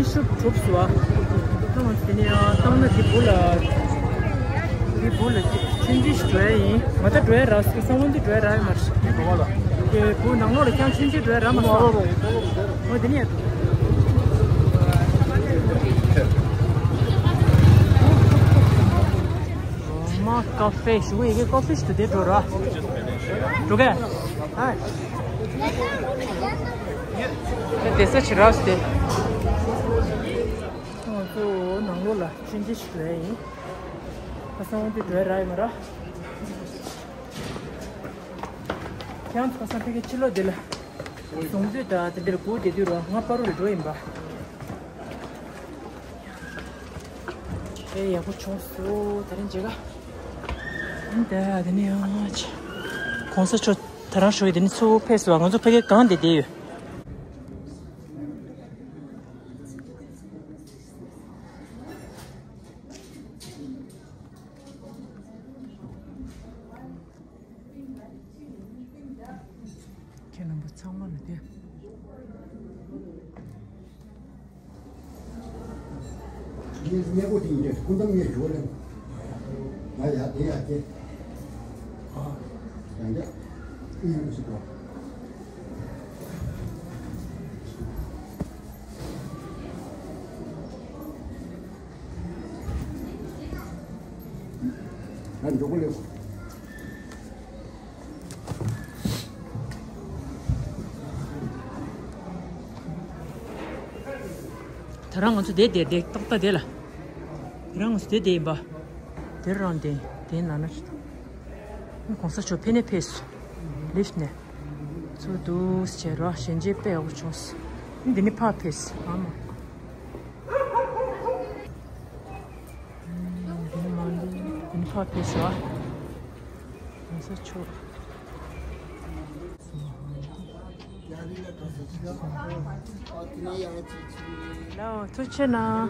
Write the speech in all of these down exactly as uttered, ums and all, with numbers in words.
ཤུགས་གྲུབ་སོང་བ། ད་ང་ཚོ་དེ་ནས་ཡང་བཏང་ན་དེ་བུ་ལ། དེ་བུ་ལ་ཆུང་ཆུང་ཞིག་འགྲོ་ཡ་ཡིན། ང་ད་འགྲོ་ཡ་རག་སོང་། ས་བོན་དེ་འགྲོ་ཡ་རག་ཡོད་མ་རེད། དེ་བུ་ནང་ལོགས་ལ་ཀྱང་ཆུང་ཆུང་འགྲོ་ཡ་རག་མ་སོང་། འོ་དེ་ནས་ཡ། མ་ཀ་ཧྥེ་ཞུ་གི་ཡི་གེ་ཀ་ཧྥེ་ཞིག་ཏུ་དེ་འགྲོ་ར། འགྲོ་གས། ཨ། དེ་ས་ཆི་རག་སྟེ། ང་ཚོ་ནང་ལོགས་ལ་ཆུང་ཆུང་ཞིག་འགྲོ་ཡ་ཡིན། ཁ་སང་འོང་དུས་འགྲོ་ཡ་རག་ཡོད་མ་རེད། ཁྱེད་ཚོ་ཁ་སང་ཕ་གིའི་ཕྱི་ལོགས་འདི་ལ་བཟུང་དུས་དང་དེ་འདིར་སྒུག་བསྡད་དུས་ར་ང་པ་རུ་ལ་འགྲོ་ཡིན་པ། ཨེ་ཡག་པོ་བྱུང་སོང་། དེ་རིང་མཇལ་ཁ། འདི་དེ་ནས་ཡང་ཆ། གོང་ས་མཆོག་དེ་རང་ཞུ་ཡི་དེ་ནས་ཚུར་ཕེབས་སོང་བ། ང་ཚོ་ཕ་གིར་གང་བསྡད་བསྡད་ཡོད། ཁྱེད་རྣམ་པ་ཚང་མ་ལ་དེ། ངས་སྔས་པོ་དེ་ཡིན་དུས་སྐུ་མདའ་ངས་ཞུ་བ་ལེན། ང་ཡ་དེ་ཡ་ཁྱེད། ཨ། ཡང་རྒྱ། ཨི་ཡོད་ཞིག་གོ། ང་མགྱོགས་པོ་ལེན། ད་རང་ང་ཚོ་བསྡད་བསྡད་བསྡད་ཏག་ཏག་བསྡད་ལ། ད་རང་ང་ཚོ་བསྡད་བསྡད་ཡིན་པ། དེར་རང་བསྡད་དེའི་ནང་ན། གོང་ས་མཆོག་ཕེབས་ནས་ཕེབས་སོང་། ལིཕ་ནས། ཚུར་འདུག་བྱས་རོགས་གཞན་རྗེས་དཔེ་ཡག་པོ་བྱུང་སོང་། འདི་ནི་ཕར་ཕེབས་སོང་། ཨ་མ། འདི་ནི་མ་འདུག་འདི་ནི་ཕར་ཕེབས་སོང་ཨ། གོང་ས་མཆོག་ལའོ་ཐུགས་རྗེ་གནང་།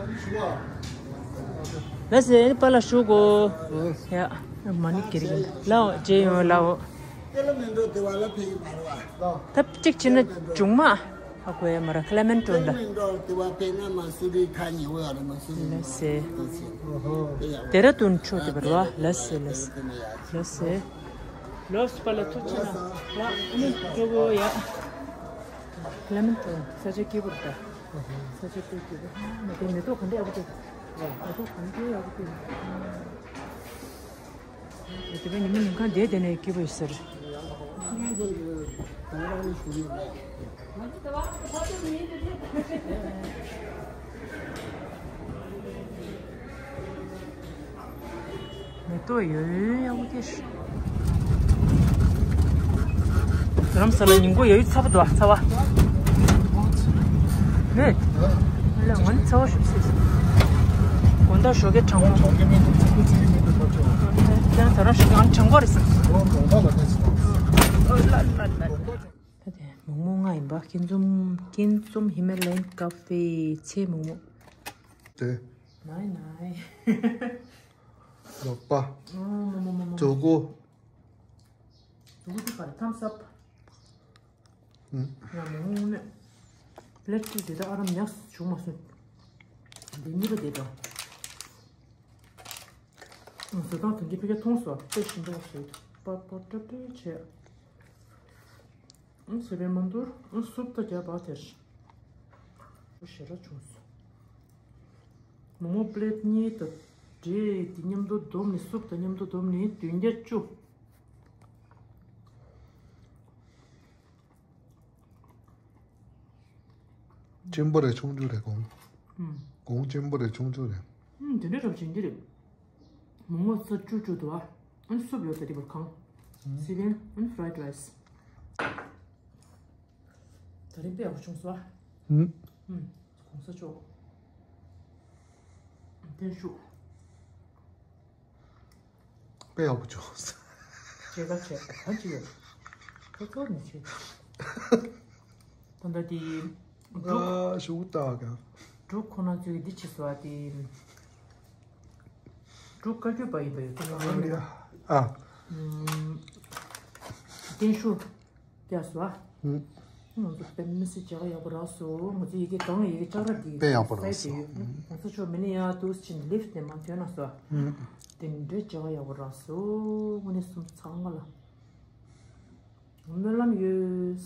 ལ་ཟེར་པཱ་ལགས་ཞུ་དགོས། ཡ། མ་ཎི་ཀིར་གི་ལའོ་རྗེས་ཡོང་ལའོ། ད་གཅིག་བྱས་ན་ཇུང་མ། ཨ་གོ་ཡ་མ་ར་ཁ་ལ་མེན་ཏོན་ད། ལ་ཟེར། དེ་ར་དུན་ཆོ་དེ་བར་བ་ལ་ཟེར་ལ་ཟེར། ལོས་པ་ལ་ཐུགས་རྗེ་གནང་། ལ་ཨ་ནི་ཇོ་བོ་ཡ། ལ་མིན་ཏོ་ས་ཆ་སྐྱིད་པོ་རེད་ད། ས་ཆ་སྐྱིད་སྐྱིད་པོ། མ་དེ་མེ་ཏོག་ག་འདྲ་ཡག་པོ་འདུག་མེ་ཏོག་ག་འདྲ་ཡག་པོ་འདུག་དེ་བས་ཉི་མ་ཉིན་གང་བསྡད་བསྡད་ནས་སྐྱིད་པོ་ཡོད་ཟེར། མེ་ཏོག་ཡོད་ཡོད་ཡག་པོ་སྐྱེས། རྡ་རམ་ས་ལ་ཉིན་གུང་ཡོད་ཡོད་ཚ་པོ་འདུག་ཚ་བ། ནས། ལ་ང་ནི་ཚ་བ་ཞིག་སྲིད། དགོང་དག་ཞོགས་ཀས་གྲང་མོ། ཀྱང་ད་རང་ཞོགས་ཀས་ང་གྲང་གོ་རེད་ཟེར། ལ་ལ་ལ། ད་དེ་མོག་མོག་ང་ཡིན་པ། ཀིན་ཙུམ་ཀིན་ཙུམ་ཧི་མ་ལ་ཡན་ཀ་ཧྥེ་ཚེ་མོག་མོག་དེ། ནའི་ནའི། ལག་པ། ཨོ་མོ་མོ་མོ་མོ། མཛུ་གུ། མཛུ་གུ་དེ་ག་རེ་ཐམ་སབ། ཨུམ། ཡང་མོ་ནས། ལེགས་ཀྱི་དེ་དག་ཨ་རམ་ཉག་བྱུང་མ་སོང་། འདི་གཉིས་པ་དེ་དང་། བཟོ་སྟངས་དེ་འདྲ་ཕ་གིར་མཐོང་སོང་། དཔེ་ཞིམ་པོ་ཞིག་པ་པོ་ཏྲ་ཏྲ་བྱས། ཨང་སི་པན་མ་འདུར་ཨང་སུབ་ད་རྒྱ་བ་དེར། ཞེ་དྲག་བྱུང་སོང་། མོག་མོག་པླེ་ཊི་གཉིས་དང་འབྲས་དེ་མཉམ་དུ་བསྡོམས་ནས་སུབ་དང་མཉམ་དུ་བསྡོམས་ནས་བདུན་བརྒྱ་བཅུ། གཅེན་པོ་རེད་ཆུང་ཆུང་རེད་གོང་། ཨུམ། གོང་གཅེན་པོ་རེད་ཆུང་ཆུང་རེད། ཨུམ་དེ་འདྲ་རབ་བྱུང་གི་རེད། མོག་མོག་ས་བཅུ་བཅུ་འདུག་ཨ། ཨན་སུབ་ཡོད་ད་དེ་བར་གང་། ཨུམ། སི་པན་ཨན་ཕ་རའེ་ཌི་རའེ་སི། ད་རིང་དཔེ་ཡག་པོ་བྱུང་སོང་ཨ། ཨུམ། ཨུམ། གོང་ས་མཆོག་བརྟན་བཞུགས། དཔེ་ཡག་པོ་བྱུང་། བྱེད་ཀ་བྱེད་ག་ཅི་ཡོད། ཁོ་ཚོར་ནི་བྱེད། ད་ལྟ་དེ་འབྲུག་ཨ་ཞུ་ད་ག་འབྲུག་ཁོ་ན་ཚོས་འདི་བྱེད་སོ་ཨ་དེ། འབྲུག་བཀའ་བརྒྱུད་པ་ཡིན་པ་ཡོད་ཀྱི་ལ་ཨ། བརྟན་བཞུགས་བརྒྱབ་སོ་ཨ། ཨུ། ང་ཚོ་དཔེ་མི་སྲིད་མཇལ་ཁ་ཡག་པོ་རག་སོང་། ང་ཚོ་ཡི་གེ་གང་ཡི་གེ་ལྕགས་ར་འདི་དཔེ་ཡག་པོ་རག་སོང་། ཡོད། ང་ཚོ་ཕྱོགས་མི་ནི་ཡ་དུས་ཕྱིན་ལིཕ་ནས་མ་ཐོན་ན་སོ། དེ་འདྲའི་མཇལ་ཁ་ཡག་པོ་རག་སོང་། དངོས་གནས་སེམས་ཚང་མ་ལ་སྨོན་ལམ་ཡོད།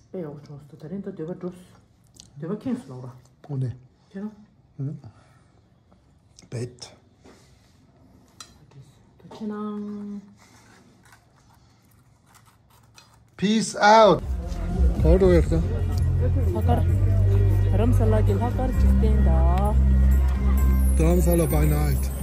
དཔེ་ཡག་པོ་བྱུང་སོང་། ད་རིང་ད་འདོད་པ་འགྲུབ་སོང་། འདོད་པ་ཁེངས་སོང་ལབ་ར། དངོས་གནས། ཁྱེད་རང་། བེད། ཐུགས་རྗེ་གནང་། Peace out. ག་པར་འགྲོ་ཡག་ད། ལྷག་དཀར། རྡ་རམ་ས་ལ་གི་ལྷག་དཀར་འཇིག་རྟེན་དང་། རྡ་རམ་ས་ལ་by night.